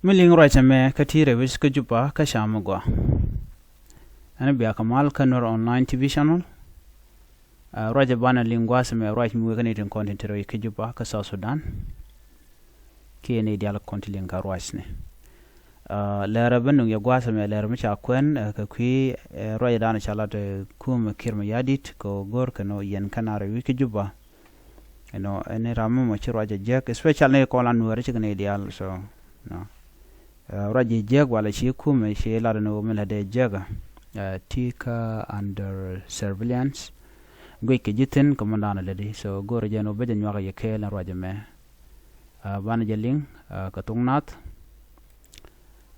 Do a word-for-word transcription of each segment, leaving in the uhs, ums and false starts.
Mi liŋ ruac ɛmɛ kä ti rɛy wec kä Juba kä ca mi gɔaa. Ɛn bia kɛ mal kä Nuer Online T V channel. Ruac ɛ banɛ liŋ gua̱a̱th ɛmɛ ruac mi wekɛ ni tin kɔn tin ti rɛy wec kä Juba kä South Sudan. Kiɛ ni dial kɔn ti liŋ kä ruacni. Lɛr ɛ ben nuŋ yɛ gua̱a̱th ɛmɛ lɛr mi ca kuɛn kɛ kui̱ ruac ɛ danɔ ca lat ɛ kum ɛ Kiir Mayardit kɛ go̱r kɛ nɔ yɛn kä na rɛy wec kä Juba. You know, ɛn ram mɔ ci ruac a jiäk, especially ni kɔn la Nuɛr ci kɛ ni dial, so, no. Ruac a jiäk wala ci kumɛ ci lat ni wä mi la dee jiäk, ti kä under surveillance. Guic kɛ ji̱ thi̱n kɛ mɔ dan a ledi, so go̱r jɛ ni wä bä jɛ nyuak yɛ kɛɛl ni ruac mɛ. Banɛ jɛ liŋ kɛ thok nath.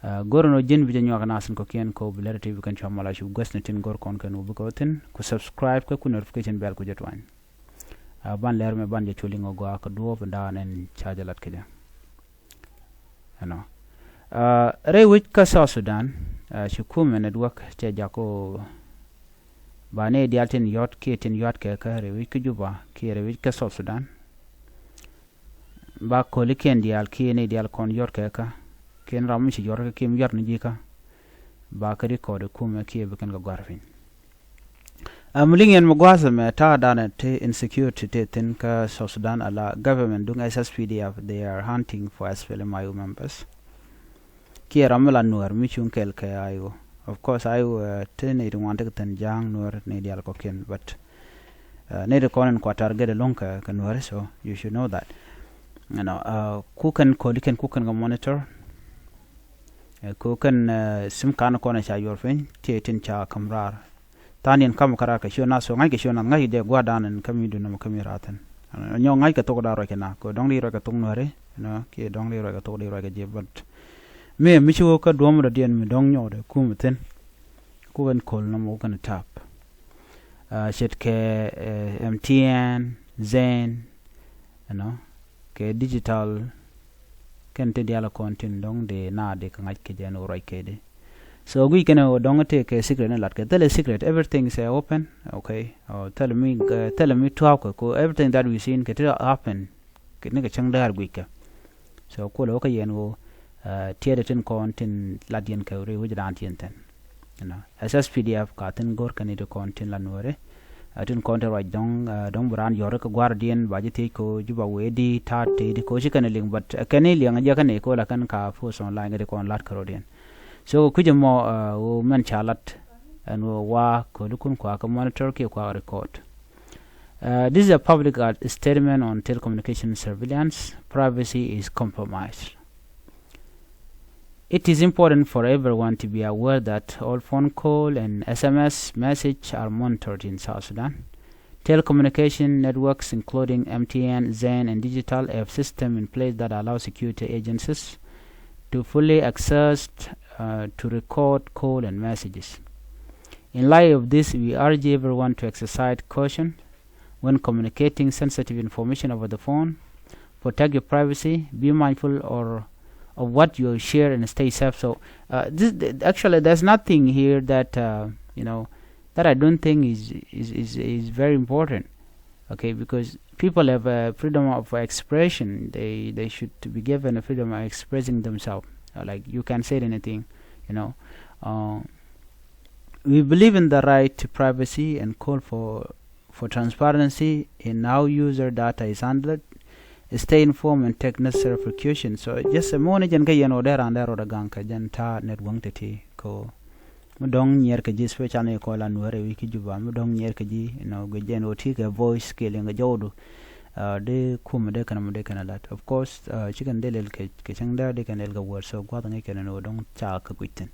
Go̱r ni wä ji̱n bi jɛ nyuak nath in kɔkiɛn kɛ wä bi lɛr ti bi kɛn cua mala cu guäth ni tin go̱r kɔn kɛn wä bi kɛ wä thi̱n ku subscribe kɛ ku notification bell ku jɛ twany. Ban lɛr mɛ ban jɛ culi ŋɔ gɔaa kɛ duɔɔp in da̱a̱n ɛn ca jɛ lat kɛ jɛ. Ɛnɔ rɛy wec kä South Sudan, ci kumɛ network cɛ jako ba ni dial tin yɔt kiɛ tin yɔt kɛ kä rɛy wec kä Juba kiɛ rɛy wec kä South Sudan. Ba koli kiɛn dial kiɛ ni dial kɔn yɔt kɛ kä kiɛn ram mi ci yɔt kɛ kiɛ mi yɔt ni ji̱ kä. Ba kä record kumɛ kiɛ bi kɛn kɛ guar piny. Am liŋ yɛn mi gua̱a̱th ɛmɛ ta̱a̱ danɛ ti insecurity ti thi̱n kä South Sudan ala government duŋ S S P D F, they are hunting for S P L M I O members. Kiɛ ram mi la Nuɛr mi cuŋ kɛl kɛ I O. Of course I O ti ni ti ŋuan ti kɛ thi̱n ja̱a̱ŋ Nuɛr ni dial kɔkiɛn, but ni ti kɔn in kua target ɛlɔ̱ŋ kɛ Nuɛr, so you should know that. You know, ku kɛn koli kɛn ku kɛn kɛ monitor. Ku kɛn sim kan kɔn ca yuɔr piny ti tin ca kam raar. Than yɛn kam kä raar kɛ ciö nath, so ŋa̱ckɛ ciö nath, ŋa̱ckɛ jɛ gua̱a̱r dan ɛn kä mi dun nɔmɔ kä mi raar thi̱n. Nyɔ ŋa̱ckɛ thok da̱a̱ ruac kɛ na kɛ dɔ̱ŋ di ruac kɛ thok Nuɛri, you know, kiɛ dɔ̱ŋ di ruac kɛ thok di ruac kɛ ji̱, but mi mi ci wä kä duɔ̱m dɔ̱diɛn mi dɔ̱ŋ nyɔɔdɛ kumɛ thi̱n. Ku kɛn kol nɔmɔ wä kɛn tap. Ce̱tkɛ M T N, Zain, you know, kɛ digital, kɛn ti dial kɔn tin dɔ̱ŋ di na di kɛ ŋa̱c kɛ jɛ ni wä ruac kɛ di. So guic kɛn ɛ wä dɔ̱ŋ tëë kɛ secret ni lat kɛ, thilɛ secret, everything is open, okay. Thilɛ mi, thilɛ mi tua̱a̱p kɛ ko everything that we seen kɛ ti happen kɛ ni kɛ cäŋ däär guic kɛ. So kulɛ wä kä yɛn wä tiɛɛdɛ tin kɔn tin lat yɛn kɛ ri wi̱c raan ti yɛn thi̱n. You know, S S P D F ka thi̱n go̱r kɛn ti kɔn tin la Nuɛri. Tin kɔn ti ruac dɔ̱ŋ, dɔ̱ŋ bi raan yɔri kɛ gua̱rdiɛn ba ji̱ thiec ko ji̱ ba wee di ta̱a̱ tëë di ko ci kɛn liŋ, but kɛn liɛŋ jɛ kɛn ko la kɛn ka post online kɛ ti kɔn lat kɛ rɔ̱diɛn. So kui̱c ɛmɔ wä mɛn ca lat ɛn wä wa kɛ lukun kua kɛ monitor kiɛ kua record. This is a public statement on telecommunication surveillance. Privacy is compromised. It is important for everyone to be aware that all phone call and S M S message are monitored in South Sudan. Telecommunication networks, including M T N, Zain, and Digital, have system in place that allow security agencies to fully access, uh, to record call and messages. In light of this, we urge everyone to exercise caution when communicating sensitive information over the phone. Protect your privacy. Be mindful or of what you share and stay safe. So, uh, this, th- actually, there's nothing here that, uh, you know, that I don't think is, is, is, is very important. Okay, because people have a freedom of expression. They, they should be given a freedom of expressing themselves. Uh, like, you can say anything, you know. Uh, we believe in the right to privacy and call for, for transparency in how user data is handled. Stay informed and take necessary precautions. So just a moment, jɛn kä yɛn wä dee raan dee rɔɔdɛ gaŋ kɛ jɛn ta̱a̱ network ti ti ko. Mi dɔ̱ŋ nyiɛɛr kɛ ji̱, especially kɔc la Nuɛɛr ɛ wi̱c kä Juba, mi dɔ̱ŋ nyiɛɛr kɛ ji̱, you know, gɛ jɛn wä ti kɛ voice kɛ liŋ kɛ jɔwdu. Uh, dee kum dee kɛn mɔ dee kɛn lat. Of course, uh, ci kɛn dee lɛl kɛ, kɛ cäŋ dee, dee kɛn lɛl kɛ word. So gua̱th ŋäc kɛn ɛn wä dɔ̱ŋ ca kɛ kui̱ thi̱n.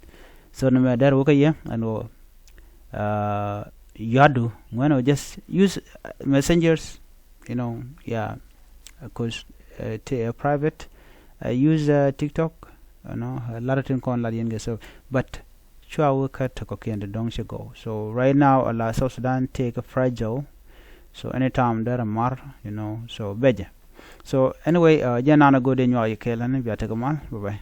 So ni mɛ dɛr wä kä yɛ ɛn wä, uh, yuadu ŋuɛn wä just use, uh, messengers, you know, yeah, cause, uh, ti, uh, private, uh, use, uh, TikTok, you know, uh, lat tin kɔn lat yɛn kɛ. So but cua wä kä ti kɔkiɛn ti dɔ̱ŋ ci gɔw. So right now, ala South Sudan tëë kä fragile. So anytime dee rɛ mar, you know, so bɛ jɛ. So anyway, uh, jɛ naan a go̱o̱r dee nyuak yɛ kɛɛl ɛn bia tekɛ mal. Bye bye.